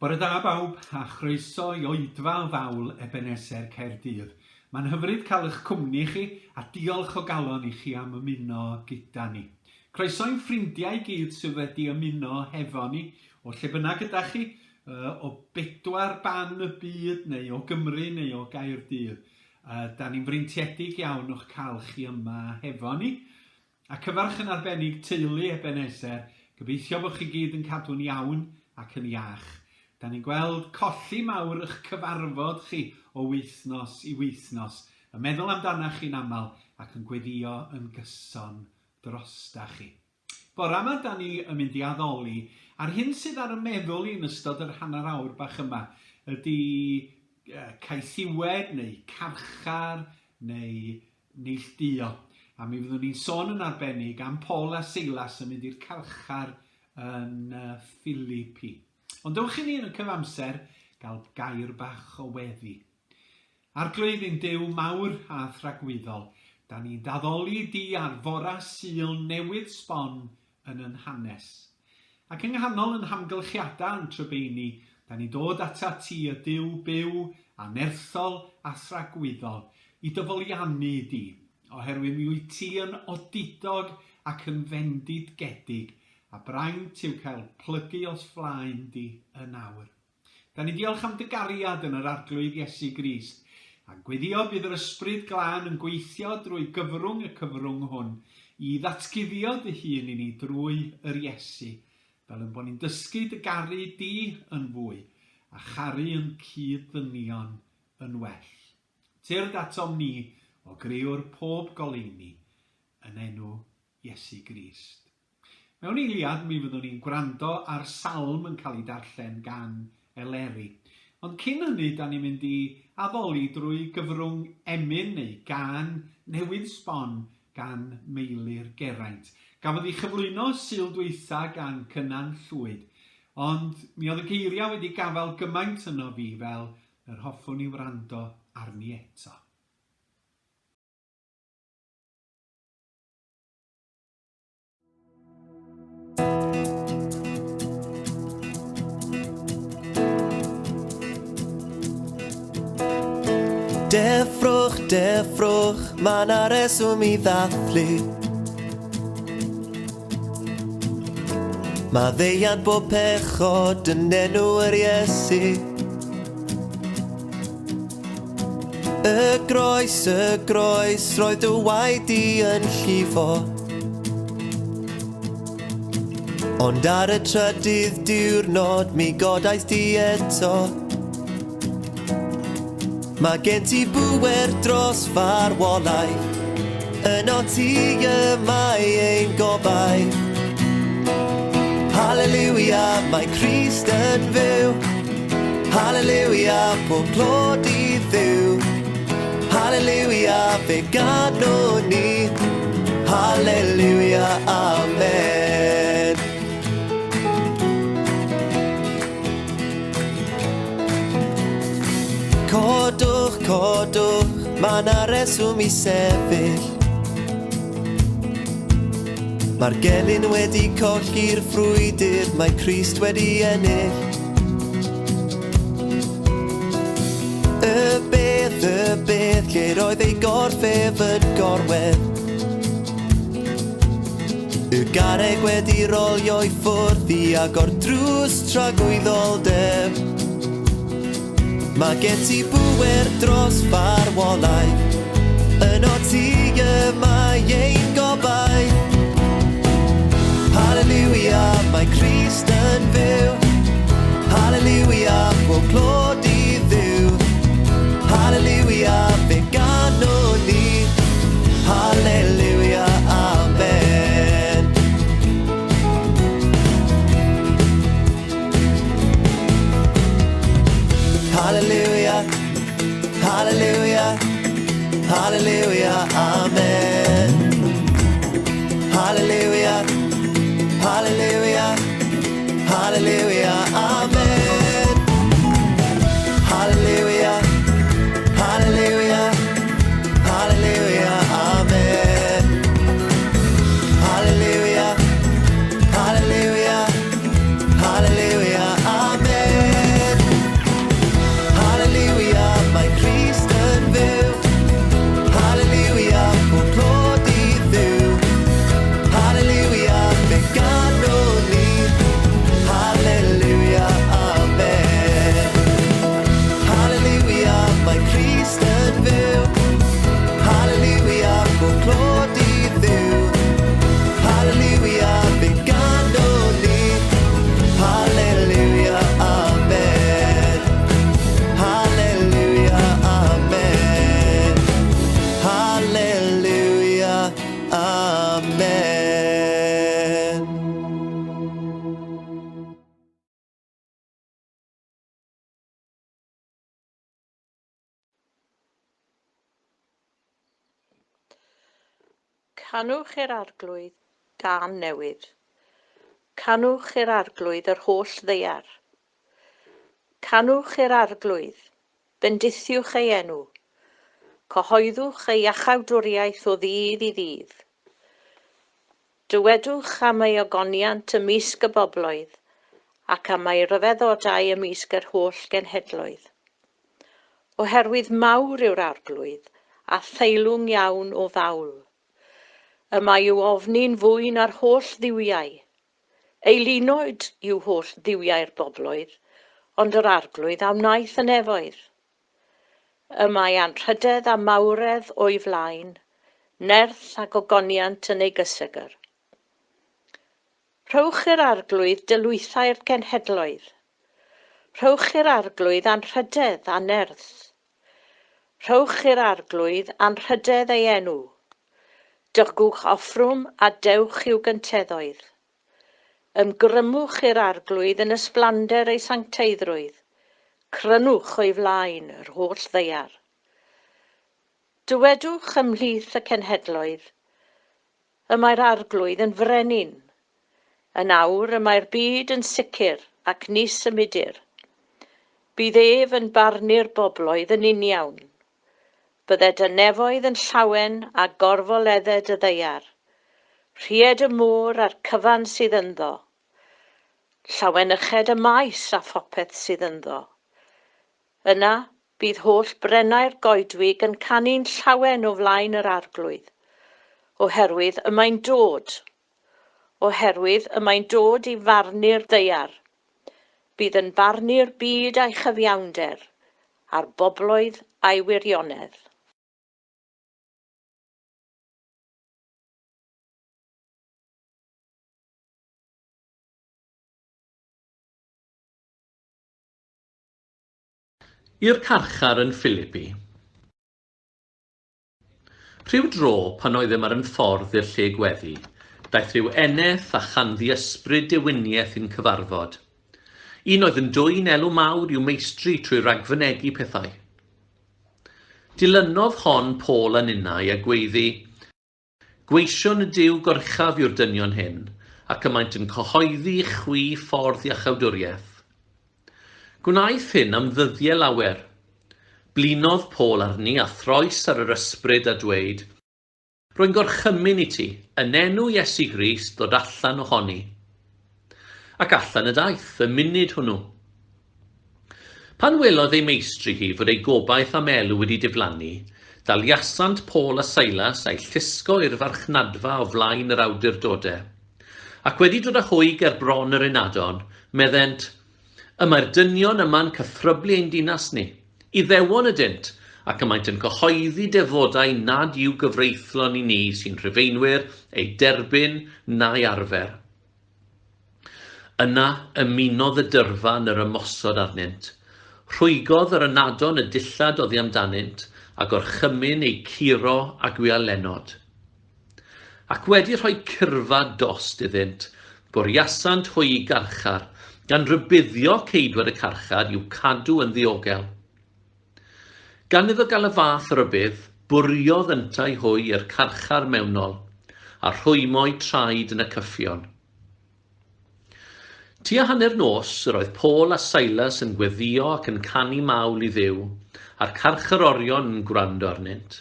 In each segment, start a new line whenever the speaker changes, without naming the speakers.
Bore da bawb, a chroeso i oedfa fawl Ebeneser Caerdydd. Mae'n hyfryd cael eich cwmni chi, a diolch o galon i chi am ymuno gyda ni. Croeso i'n ffrindiau i gyd sydd wedi ymuno hefo ni, o lle bynnag ydach chi, o bedwar ban y byd, neu o Gymru neu o Gaerdydd. Da ni'n freintiedig iawn o'ch cael chi yma hefo ni. A cyfarch yn arbennig teulu Ebenezer, gobeithio bod chi gyd yn cadw'n iawn ac yn iach. Da ni'n gweld colli mawr ych cyfarfod chi o wythnos i wythnos, yn meddwl amdanach chi'n aml ac yn gweddio yn gyson drosta chi. Bora 'ma da ni yn mynd i addoli, a'r hyn sydd ar y meddwl i yn ystod yr hanner awr bach yma ydy caethiwed neu carchar neu neillduo. A mi fyddwn ni'n sôn yn arbennig am Paul a Seilas yn mynd i'r carchar yn Philipi. Ond dewch i ni yn y cyfamser gael gair bach o weddi. Arglwydd ein Duw mawr a thragwyddol, da ni'n daddoli di ar fora Sul newydd sbon yn yn hanes. Ac yng nghanol yn hamgylchiadau a'n trybeini, da ni'n dod atat ti y Duw byw a nerthol a thragwyddol, i dy foliannu di, oherwydd mi wyt ti yn odidog ac yn fendidgedig, a braint yw cael plygu o'th flaen di yn awr. Da ni'n diolch am dy gariad yn yr Arglwydd Iesu Grist, a gweddio bydd yr Ysbryd Glân yn gweithio drwy gyfrwng y cyfrwng hwn i ddatguddio dy hun i ni drwy yr Iesu, fel yn bod ni'n dysgu dy garu di yn fwy, a charu yn cyd-ddynion yn well. Tyrd atom ni, o Greywr pob goleuni, yn enw Iesu Grist. Mewn eiliad mi fyddwn ni'n gwrando ar salm yn cael ei darllen gan Eleri. Ond cyn hynny da ni'n mynd i addoli drwy gyfrwng emyn neu gân newydd sbon gan Meilir Geraint. Gafodd ei chyflwyno Sul dwytha gan Cynan Llwyd. Ond mi oedd y geiriau wedi gafael gymaint yno fi fel yr hoffwn i wrando arni eto.
Deffrwch, deffrwch, mae 'na reswm i ddathlu. Maddeuant bob pechod yn enw yr Iesu. Y groes, y groes, roedd dy waed di yn llifo. Ond ar y trydydd diwrnod mi godais di eto. Mae gen ti bŵer dros farwolaeth, yno ti y mae ein gobaith. Haleluia, mae Crist yn fyw. Haleluia, pob clod i Dduw. Haleluia, fe ganwn ni. Haleluia, amen. Codwch, codwch, mae 'na reswm i sefyll. Mae'r gelyn wedi colli'r frwydr, mae Crist wedi ennill. Y bedd, y bedd, lle roedd ei gorff ef yn gorwedd. Y garreg wedi rolio i ffwrdd i agor drws tragwyddoldeb. Mae gen ti bŵer dros farwolaeth, yno ti y mae ein gobaith. Haleluia, mae Crist yn fyw. Haleluia, pob clod i Dduw. Haleluia, fe ganwn ni. Haleluia, amen. Haleluia, haleluia, haleluia, amen. Amen.
Canwch i'r Arglwydd gân newydd. Canwch i'r Arglwydd yr holl ddaear. Canwch i'r Arglwydd, bendithiwch ei enw. Cyhoeddwch ei iachawdwriaeth o ddydd i ddydd. Dywedwch am ei ogoniant ymysg y bobloedd, ac am ei ryfeddodau ymysg yr holl genhedloedd. Oherwydd mawr yw'r Arglwydd, a theilwng iawn o fawl. Y mae i'w ofni'n fwy na'r holl dduwiau. Eilunod yw holl dduwiau'r bobloedd, ond yr Arglwydd a wnaeth y nefoedd. Y mae anrhydedd a mawredd o'i flaen, nerth a gogoniant yn ei gysegr. Rhowch i'r Arglwydd dylwythau'r cenhedloedd. Rhowch i'r Arglwydd anrhydedd a nerth. Rhowch i'r Arglwydd anrhydedd ei enw. Dygwch offrwm a dewch i'w gynteddoedd. Ymgrymwch i'r Arglwydd yn ysblander ei sancteiddrwydd. Crynwch o'i flaen yr holl ddaear. Dywedwch ymhlith y cenhedloedd, Y mae'r Arglwydd yn frenin. Yn awr y mae'r byd yn sicr ac ni symudir. Bydd ef yn barnu'r bobloedd yn uniawn. Bydded y nefoedd yn llawen a gorfoledded y ddaear. Rhied y môr a'r cyfan sydd ynddo. Llawenyched y maes a phopeth sydd ynddo. Yna, bydd holl brennau'r goedwig yn canu'n llawen o flaen yr Arglwydd, oherwydd y mae'n dod, oherwydd y mae'n dod i farnu'r ddaear. Bydd yn barnu'r byd a'i chyfiawnder, a'r bobloedd a'i wirionedd.
I'r carchar yn Philipi. Rhyw dro pan oeddem ar yn ffordd i'r lle gweddi, daeth rhyw eneth a chanddi ysbryd dewiniaeth i'n cyfarfod. Un oedd yn dwyn elw mawr i'w meistri trwy ragfynegi pethau. Dilynodd hon Paul a ninnau a gweiddi, Gweision y Duw goruchaf yw'r dynion hyn, ac y maent yn cyhoeddi i chwi ffordd iachawdwriaeth. Gwnaeth hyn am ddyddiau lawer. Blinodd Paul arni a throes ar yr ysbryd a dweud, Rwy'n gorchymyn i ti, yn enw Iesu Grist, ddod allan ohoni. Ac allan y daeth, y munud hwnnw. Pan welodd ei meistri hi fod ei gobaith am elw wedi diflannu, daliasant Paul a Silas a'u llusgo i'r farchnadfa o flaen yr awdurdodau. Ac wedi dod â hwy ger bron yr ynadon, meddent, Y mae'r dynion yma'n cythryblu ein dinas ni. Iddewon ydynt, ac y maent yn cyhoeddi defodau nad yw gyfreithlon i ni sy'n Rhufeinwyr eu derbyn na'i arfer. Yna ymunodd y dyrfa yn yr ymosod arnynt. Rhwygodd yr ynadon y dillad oddi amdanynt, a gorchymyn eu curo â gwialennod. Ac wedi rhoi curfa dost iddynt, bwriasant hwy i garchar, gan rybuddio ceidwad y carchar i'w cadw yn ddiogel. Gan iddo gael y fath rybudd, bwriodd yntau hwy i'r carchar mewnol, a rhwymo'u traed yn y cyffion. Tua hanner nos, yr oedd Paul a Silas yn gweddïo ac yn canu mawl i Dduw, a'r carcharorion yn gwrando arnynt.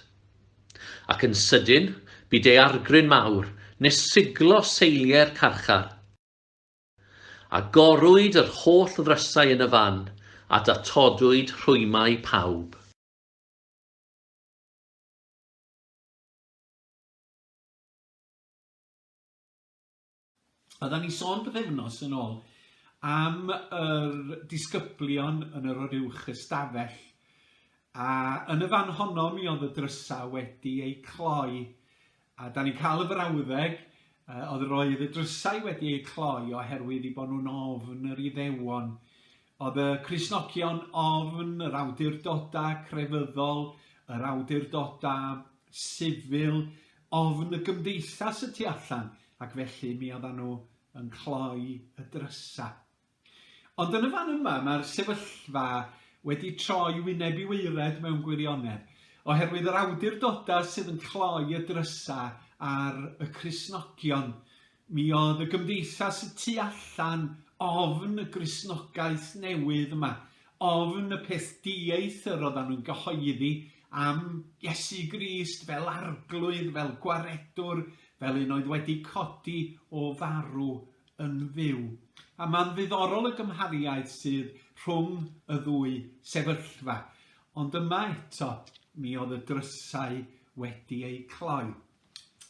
Ac yn sydyn, bu daeargryn mawr, nes siglo seiliau'r carchar. Agorwyd yr holl ddrysau yn y fan, a datodwyd rhwymau pawb.
Oeddan ni'n sôn pythefnos yn ôl am yr disgyblion yn yr oruwch ystafell, a yn y fan honno mi oedd y drysau wedi eu cloi A da ni'n cael y frawddeg, uh, oedd roedd y drysau wedi eu cloi oherwydd i bod nhw'n ofn yr Iddewon. Oedd y Cristnogion ofn yr awdurdodau crefyddol, yr awdurdodau sifil, Ofn y gymdeithas y tu allan, ac felly mi oeddan nhw yn cloi y drysau. Ond yn y fan yma, mae'r sefyllfa wedi troi wyneb i waered mewn gwirionedd, oherwydd yr awdurdodau sydd yn cloi y drysau ar y Cristnogion. Mi oedd y gymdeithas y tu allan ofn y Gristnogaeth newydd yma, ofn y peth dieithr oeddan nhw'n gyhoeddi am Iesu Grist fel Arglwydd, fel Gwaredwr, fel un oedd wedi codi o farw yn fyw. A mae'n ddiddorol y gymhariaeth sydd rhwng y ddwy sefyllfa. Ond yma eto, mi oedd y drysau wedi eu cloi.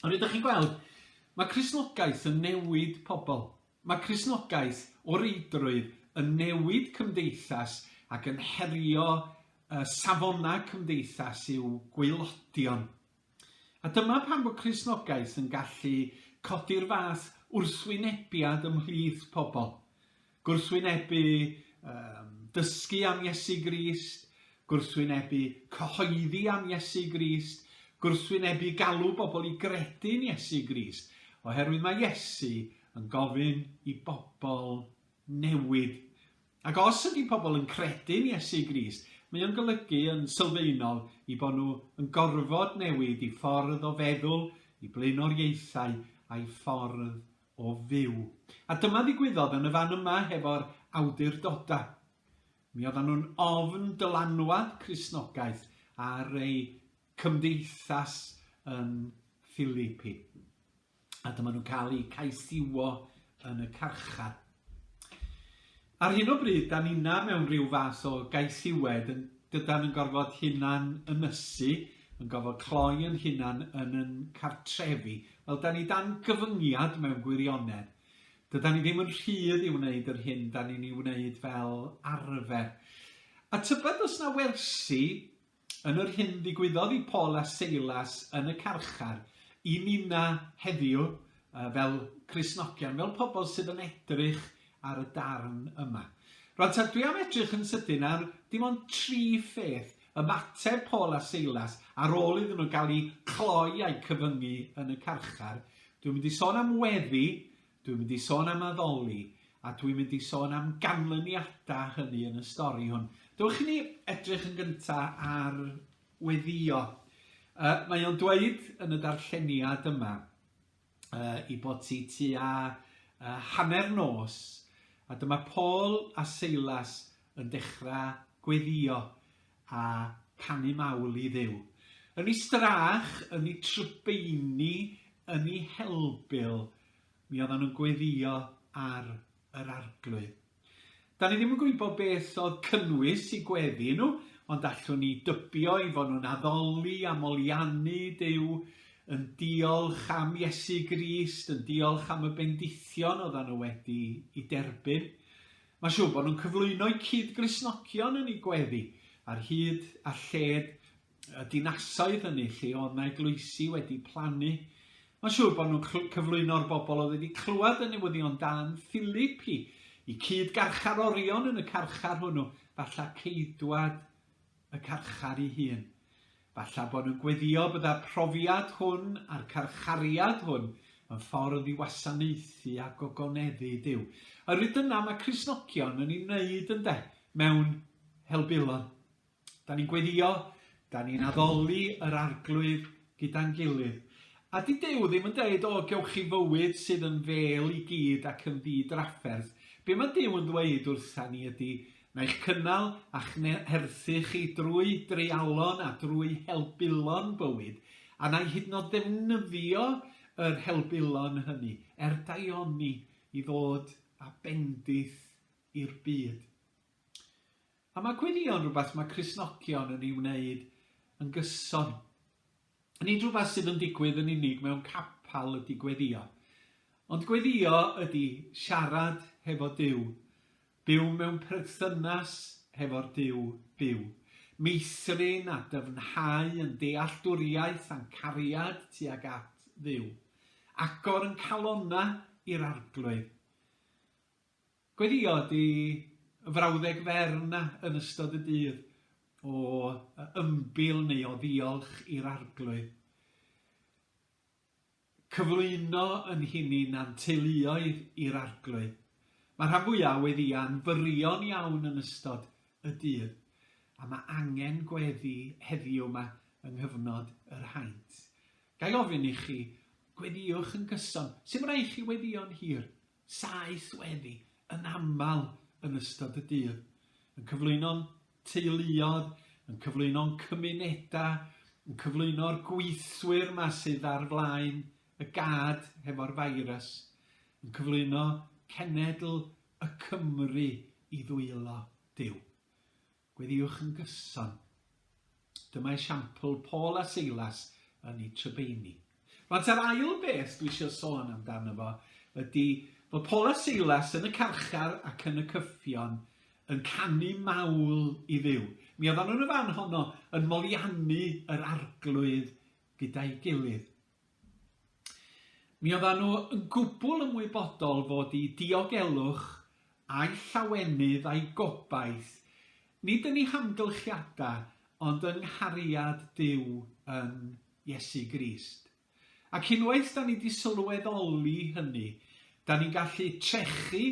Ond rydych chi'n gweld, mae Cristnogaeth yn newid pobl. Mae Cristnogaeth o reidrwydd yn newid cymdeithas ac yn herio safonau cymdeithas i'w gwaelodion. A dyma pam bod Cristnogaeth yn gallu codi'r fath wrthwynebiad ymhlith pobl. Gwrthwynebu um, dysgu am Iesu Grist, gwrthwynebu cyhoeddi am Iesu Grist, gwrthwynebu galw bobl i gredu'n Iesu Grist, oherwydd mae Iesu yn gofyn i bobl newid. Ac os ydy pobl yn credu'n Iesu Grist, mae o'n golygu yn sylfaenol i bod nhw yn gorfod newid i ffordd o feddwl, i blaenoriaethau a'i ffordd o fyw. A dyma ddigwyddodd yn y fan yma hefo'r awdurdodau. Mi oedden nhw'n ofn dylanwad Cristnogaeth ar eu cymdeithas yn Philipi. A dyma nhw'n cael eu caethiwo yn y carchar. Ar hyn o bryd, da ni'na mewn rhyw fath o gaethiwed, yn dydan yn gorfod hunan ynysu, yn gorfod cloi yn hunan yn yn cartrefi. Wel, da ni dan gyfyngiad mewn gwirionedd. Dydan ni ddim yn rhydd i wneud yr hyn da ni'n ei wneud fel arfer. A tybed os na wersi Yn yr hyn ddigwyddodd i Paul a Seilas yn y carchar, i ninna heddiw, fel Cristnogion, fel pobl sydd yn edrych ar y darn yma. Rwan ta, dwi am edrych yn sydyn ar dim ond tri pheth ymateb Paul a Seilas ar ôl iddyn nhw gael eu cloi a'u cyfyngu yn y carchar. Dwi'n mynd i sôn am weddi, Dwi'n mynd i sôn am addoli, a dwi'n mynd i sôn am ganlyniadau hynny yn y stori hwn. Dewch i ni edrych yn gyntaf ar weddïo. Mae o'n dweud yn y darlleniad yma i bod ti tua hanner nos, a dyma Paul a Seilas yn dechrau gweddïo a canu mawl i Dduw. Yn ei strach, yn ei trybeini, yn ei helbul, mi oeddan nhw'n gweddïo ar yr Arglwydd. Da ni ddim yn gwybod beth oedd cynnwys i gweddi nhw, ond allwn ni dybio i fod nhw'n addoli a moliannu Duw, yn diolch am Iesu Grist, yn diolch am y bendithion oeddan nhw wedi i derbyn. Mae'n siŵr bod nhw'n cyflwyno'u cyd-Gristnogion yn eu gweddi ar hyd a lled y dinasoedd hynny lle oedd 'na eglwysi wedi plannu. Mae'n siŵr bod nhw'n cyflwyno'r bobl oedd wedi clywed y newyddion da yn Philipi, i cyd-garcharorion yn y carchar hwnnw, falle ceidwad y carchar ei hun. Falla bod nhw'n gweddïo bydda'r profiad hwn a'r carchariad hwn yn ffordd i wasanaethu a gogoneddu Duw. Oherwydd dyna mae Cristnogion yn ei wneud ynde, mewn helbulon. Da ni'n gweddïo, da ni'n addoli yr Arglwydd gyda'n gilydd. A 'di Duw ddim yn deud, o, gewch chi fywyd sydd yn fêl i gyd ac yn ddi-drafferth. Be mae Duw yn ddweud wrtha ni ydi, na i'ch cynnal a'ch nerthu chi drwy dreialon a drwy helbulon bywyd, a na i hyd yn oed ddefnyddio yr helbulon hynny er daioni i ddod â bendith i'r byd. A mae gweddïo'n rhywbeth mae Cristnogion yn ei wneud yn gyson. Nid rhywbeth sydd yn digwydd yn unig mewn capel ydy gweddïo. Ond gweddïo ydy siarad hefo Duw, byw mewn perthynas hefo'r Duw byw, meithrin a dyfnhau yn dealltwriaeth a'n cariad tuag at Dduw, agor yn calonnau i'r Arglwydd. Gweddïo ydy y frawddeg fer 'na yn ystod y dydd o ymbil neu o ddiolch i'r Arglwydd. Cyflwyno yn hunin a'n teuluoedd i'r Arglwydd. Mae rhan fwyaf o weddïau'n fyrion iawn yn ystod y dydd, a mae angen gweddi heddiw 'ma yng nghyfnod yr haint. Ga i ofyn i chi, gweddïwch yn gyson. Sim rhaid chi weddïo'n hir. Saeth weddi, yn aml yn ystod y dydd. Yn cyflwyno'n teuluodd, yn cyflwyno'n cymunedau, yn cyflwyno'r gweithwyr 'ma sydd ar flaen y gad hefo'r virus, yn cyflwyno cenedl y Cymry i ddwylo Duw. Gweddïwch yn gyson. Dyma esiampl Paul a Seilas yn eu trybeini. Rwan ta'r ail beth dwi eisiau sôn amdano fo ydy fod Paul a Seilas yn y carchar ac yn y cyffion yn canu mawl i Dduw. Mi oeddan nhw'n y fan honno yn moliannu yr Arglwydd gyda'i gilydd. Mi oeddan nhw yn gwbl ymwybodol fod eu diogelwch a'u llawenydd a'u gobaith, nid yn eu hamgylchiadau, ond yng nghariad Duw yn Iesu Grist. Ac unwaith da ni 'di sylweddoli hynny, da ni'n gallu trechu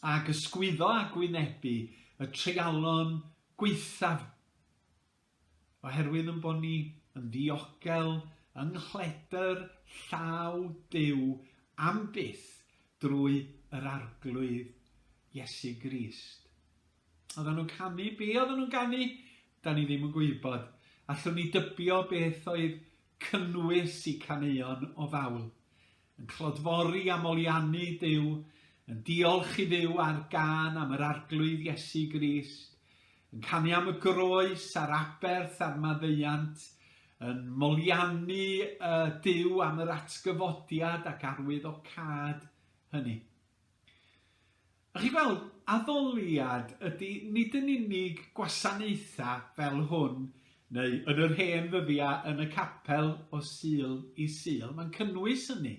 ac ysgwyddo a gwynebu y treialon gwaethaf. Oherwydd yn bod ni yn ddiogel yng nghledr llaw Duw am byth drwy yr Arglwydd Iesu Grist. Oedden nhw'n canu, be oedden nhw'n ganu? Da ni ddim yn gwybod. Allwn ni dybio beth oedd cynnwys i caneuon o fawl. Yn clodfori a moliannu Duw, yn diolch i Dduw ar gân am yr Arglwydd Iesu Grist, yn canu am y groes a'r aberth a'r maddeuant, yn moliannu uh, Duw am yr atgyfodiad ac arwyddocâd hynny. A chi'n gweld, addoliad ydy nid yn unig gwasanaethau fel hwn, neu yn yr hen ddyddiau yn y capel o Sul i Sul, mae'n cynnwys hynny,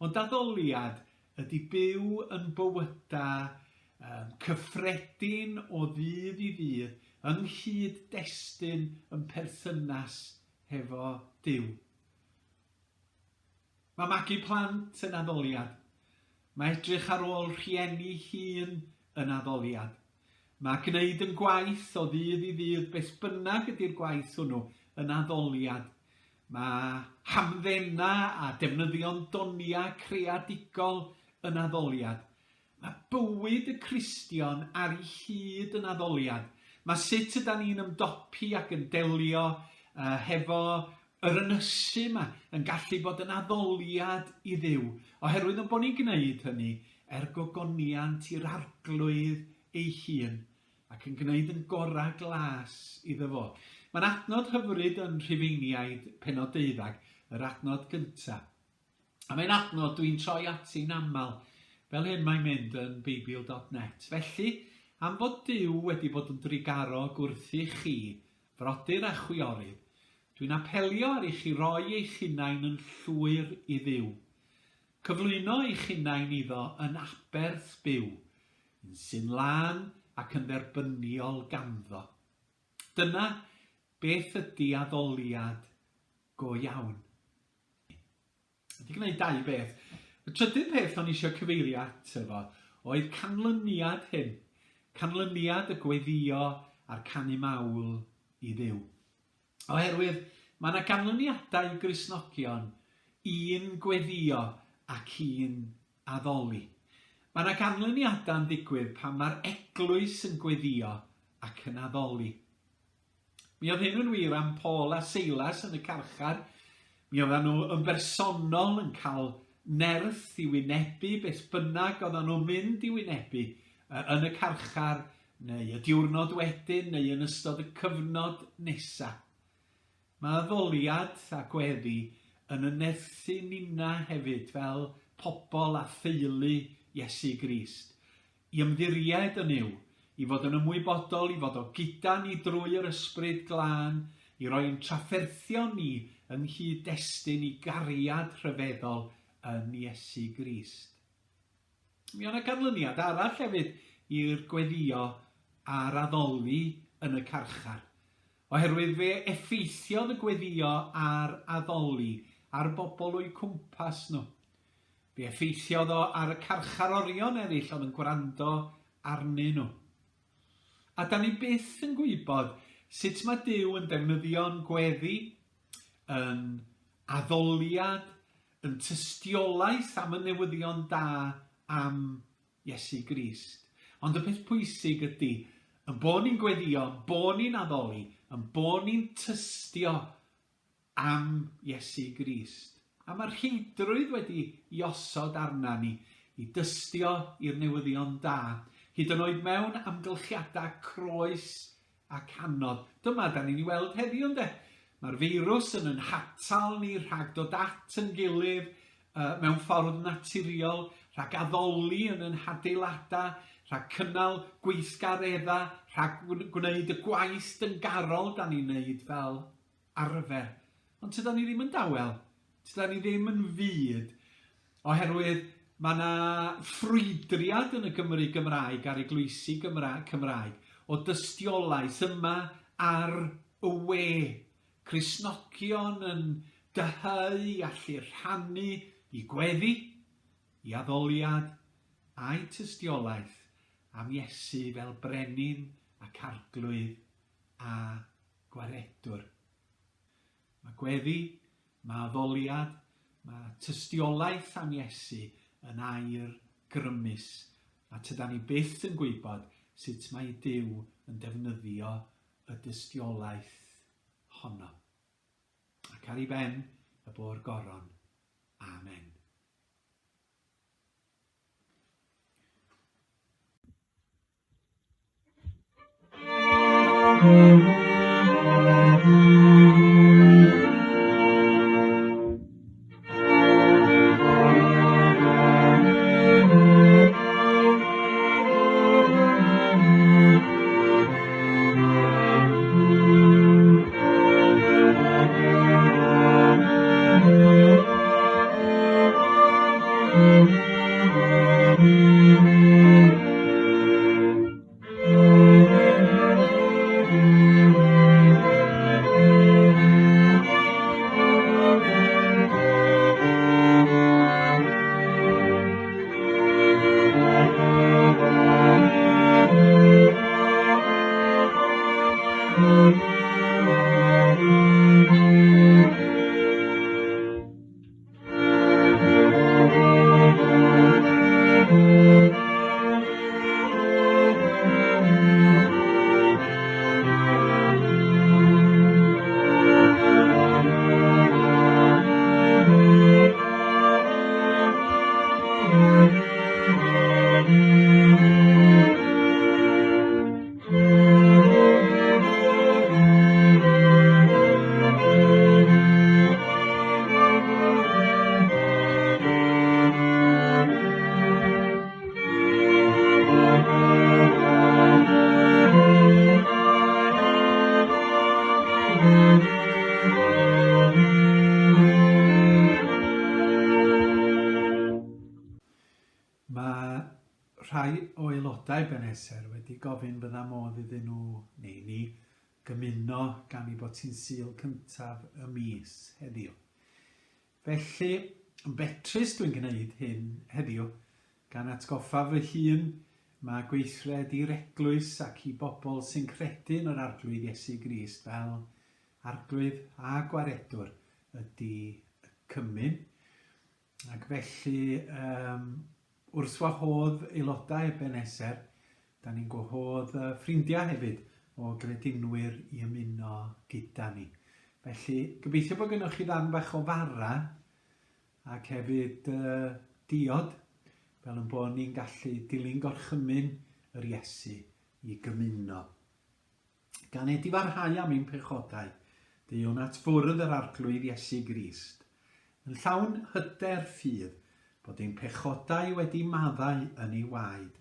ond addoliad ydy byw yn bywydau um, cyffredin o ddydd i ddydd yng nghyd-destun yn perthynas hefo Duw. Mae magu plant yn addoliad. Mae edrych ar ôl rhieni hŷn yn addoliad. Mae gwneud yn gwaith o ddydd i ddydd, beth bynnag ydy'r gwaith hwnnw, yn addoliad. Mae hamddena a defnyddio'n doniau creadigol yn addoliad. Mae bywyd y Cristion ar ei hyd yn addoliad. Mae sut ydan ni'n ymdopi ac yn delio uh, hefo yr ynysu yma yn gallu bod yn addoliad i Dduw, oherwydd yn bod ni'n gwneud hynny er gogoniant i'r Arglwydd ei hun ac yn gwneud yn gorau glas iddo fo. Mae'n adnod hyfryd yn Rhufeiniaid pennod deuddag, yr adnod gyntaf. A mae'n adnod dwi'n troi ati'n aml. Fel hyn mae'n mynd yn Beibl.net. Felly, am fod Duw wedi bod yn drugarog wrthych chi, frodyr a chwiorydd, dwi'n apelio ar i chi roi eich hunain yn llwyr i Dduw. Cyflwyno eich hunain iddo yn aberth byw, un sy'n lân ac yn dderbyniol ganddo. Dyna beth ydy addoliad go iawn. Wedi gwneud dau beth. Y trydydd peth o'n i eisiau cyfeirio ato fo oedd canlyniad hyn. Canlyniad y gweddïo a'r canu mawl i Dduw. Oherwydd mae yna ganlyniadau i Gristnogion, un gweddïo ac un addoli. Mae yna ganlyniadau'n digwydd pan mae'r eglwys yn gweddïo ac yn addoli. Mi oedd hyn yn wir am Paul a Seilas yn y carchar. Mi oedden nhw yn bersonol yn cael nerth i wynebu beth bynnag oedden nhw'n mynd i wynebu yn y carchar neu y diwrnod wedyn neu yn ystod y cyfnod nesa. Mae addoliad a gweddi yn y nerthu ninna hefyd fel pobl a theulu Iesu Grist. I ymddiried yn Nuw, i fod yn ymwybodol i fod o gyda ni drwy yr Ysbryd Glân, i roi ein trafferthion ni yng nghyd-destun i gariad rhyfeddol yn Iesu Grist. Mi o' 'na ganlyniad arall hefyd i'r gweddïo a'r addoli yn y carchar. Oherwydd fe effeithiodd y gweddïo a'r addoli ar bobl o'u cwmpas nhw. Fe effeithiodd o ar y carcharorion eraill oedd yn gwrando arnyn nhw. A da ni byth yn gwybod sut mae Duw yn defnyddio'n gweddi, yn addoliad, yn tystiolaeth am y newyddion da am Iesu Grist. Ond y peth pwysig ydy, yn bod ni'n gweddio, yn bod ni'n addoli, yn bod ni'n tystio am Iesu Grist. A mae'r rheidrwydd wedi i osod arna ni i dystio i'r newyddion da, hyd yn oed mewn amgylchiadau croes ac anodd. Dyma da ni'n ei weld heddiw ynde? Mae'r feirws yn yn hatal ni rhag dod at yn gilydd uh, mewn ffordd naturiol, rhag addoli yn yn hadeiladau, rhag cynnal gweithgareddau, rhag gwneud y gwaith dyngarol da ni'n wneud fel arfer. Ond tydan ni ddim yn dawel, tydan ni ddim yn fud, oherwydd mae yna ffrwydriad yn y Gymru Gymraeg a'r eglwysi Gymra Cymraeg o dystiolaeth yma ar y we. Cristnogion yn dyheu i allu rhannu i gweddi, i addoliad, a'u tystiolaeth am Iesu fel Brenin ac Arglwydd a Gwaredwr. Mae gweddi, mae addoliad, mae tystiolaeth am Iesu yn air grymus, a tydan ni byth yn gwybod sut mae Duw yn defnyddio y dystiolaeth honno. Ac ar ei ben y bo'r goron. Amen. Mae rhai o aelodau Beneser wedi gofyn fydda modd iddyn nhw, neu ni, gymuno gan ei bod hi'n Sul cyntaf y mis heddiw. Felly, yn betrus dwi'n gwneud hyn heddiw, gan atgoffa fy hun mae gweithred i'r eglwys ac i bobl sy'n credu yn yr Arglwydd Iesu Grist fel Arglwydd a Gwaredwr ydy y cymun. Ac felly, um, wrth wahodd aelodau Ebenezer, da ni'n gwahodd uh, ffrindiau hefyd o gredinwyr i ymuno gyda ni. Felly, gobeithio bod gennych chi ddarn bach o fara ac hefyd uh, diod, fel yn bod ni'n gallu dilyn gorchymyn yr Iesu i gymuno. Gan edifarhau am ein pechodau, deuwn at fwrdd yr Arglwydd Iesu Grist, yn llawn hyder ffydd bod ein pechodau wedi maddau yn ei waed.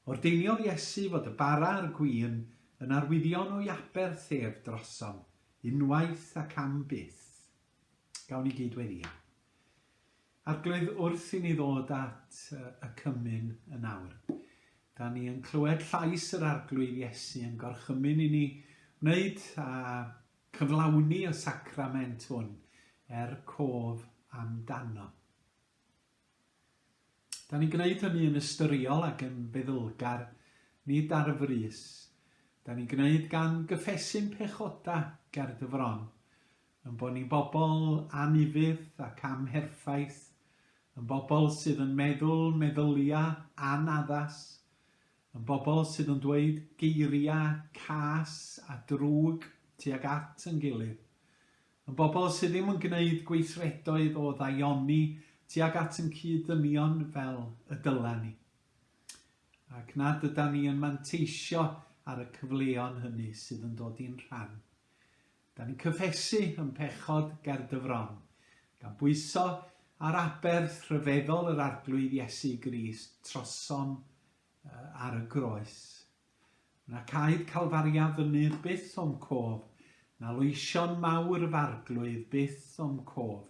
Ordeiniodd Iesu fod y bara a'r gwin yn arwyddion o'i aberth ef drosom, unwaith ac am byth. Gawn ni gyd weddïo. Arglwydd, wrth i ni ddod at y cymun yn awr, da ni yn clywed llais yr Arglwydd Iesu yn gorchymyn i ni wneud a cyflawni y sacrament hwn. er cof amdano. Da ni'n gwneud hynny yn ystyriol ac yn feddylgar, nid ar frys. Da ni'n gwneud gan gyffesu'n pechoda ger dy fron, yn bod ni'n bobl anufudd ac amherffaith, yn bobl sydd yn meddwl meddyliau anaddas, yn bobl sydd yn dweud geiriau cas a drwg tuag at yn gilydd, Yn bobl sydd ddim yn gwneud gweithredoedd o ddaioni tuag at yn cyd-ddynion fel y dylen ni. Ac nad ydan ni yn manteisio ar y cyfleon hynny sydd yn dod i'n rhan. Da ni'n cyffesu yn pechod ger dy fron, gan bwyso ar aberth rhyfeddol yr Arglwydd Iesu Grist trosom ar y groes. Na caed Calfaria fynydd byth o'm cof, Na loesion mawr f'arglwydd byth o'm cof.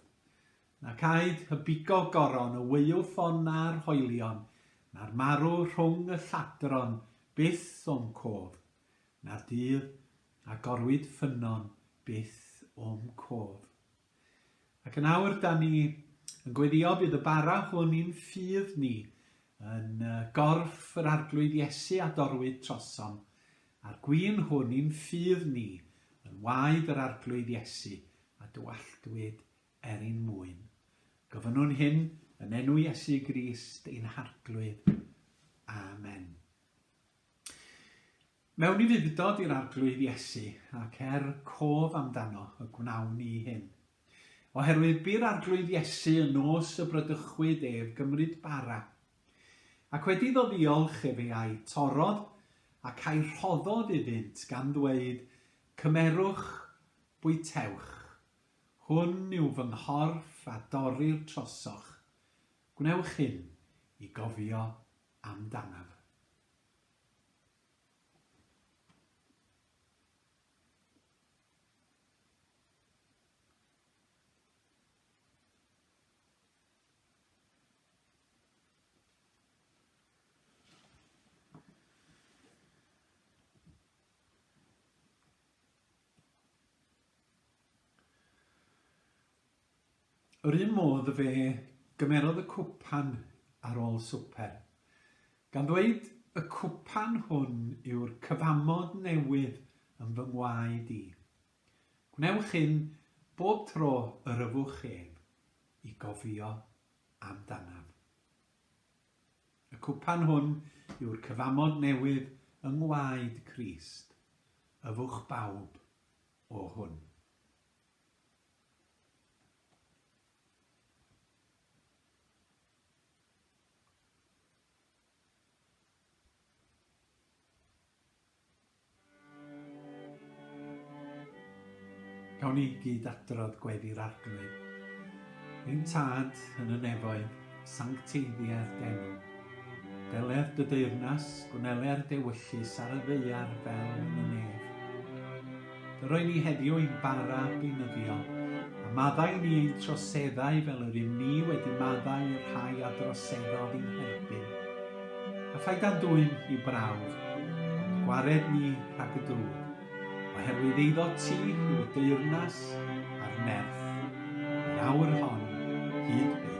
Na caed hybigo goron y waywffon na'r hoelion, Na'r marw rhwng y lladron byth o'm cof, Na'r dydd a gorwyd ffynnon byth o'm cof. Ac yn awr, da ni yn gweddio bydd y bara hwn i'n ffydd ni yn gorff yr Arglwydd Iesu a dorwyd trosom, a'r gwin hwn i'n ffydd ni yn waed yr Arglwydd Iesu a dywalltwyd er ein mwyn. Gofynnwn hyn yn enw Iesu Grist ein Harglwydd. Amen. Mewn ufudd-dod i'r Arglwydd Iesu, ac er cof amdano, y gwnawn ni hyn. Oherwydd bu'r Arglwydd Iesu y nos y bradychwyd ef gymryd bara, ac wedi iddo ddiolch efe a'i torrodd, ac a'i rhoddodd iddynt, gan ddweud, Cymerwch, bwytewch, hwn yw fy nghorff a dorrir trosoch, gwnewch hyn i gofio amdanaf. Yr un modd fe gymerodd y cwpan ar ôl swper, gan ddweud, Y cwpan hwn yw'r cyfamod newydd yn fy ngwaed i. Gwnewch hyn bob tro yr yfwch ef, i gofio amdanaf. Y cwpan hwn yw'r cyfamod newydd yng ngwaed Crist. Yfwch bawb o hwn. Gawn ni gyd adrodd gweddi'r Arglwydd. Ein Tad yn y nefoedd, sancteiddier d'enw. Deler dy deyrnas, gwneler d'ewyllys ar y ddaear fel yn y nef. Dy roi ni heddiw ein bara beunyddiol, a maddau ni ein troseddau fel yr ym ni wedi maddau i'r rhai a droseddodd i'n herbyn. A phaid â'n dwyn i brawf, ond gwared ni rhag y drwg, oherwydd eiddo ti yw y deyrnas a'r nerth, yr awr hon, hyd byth.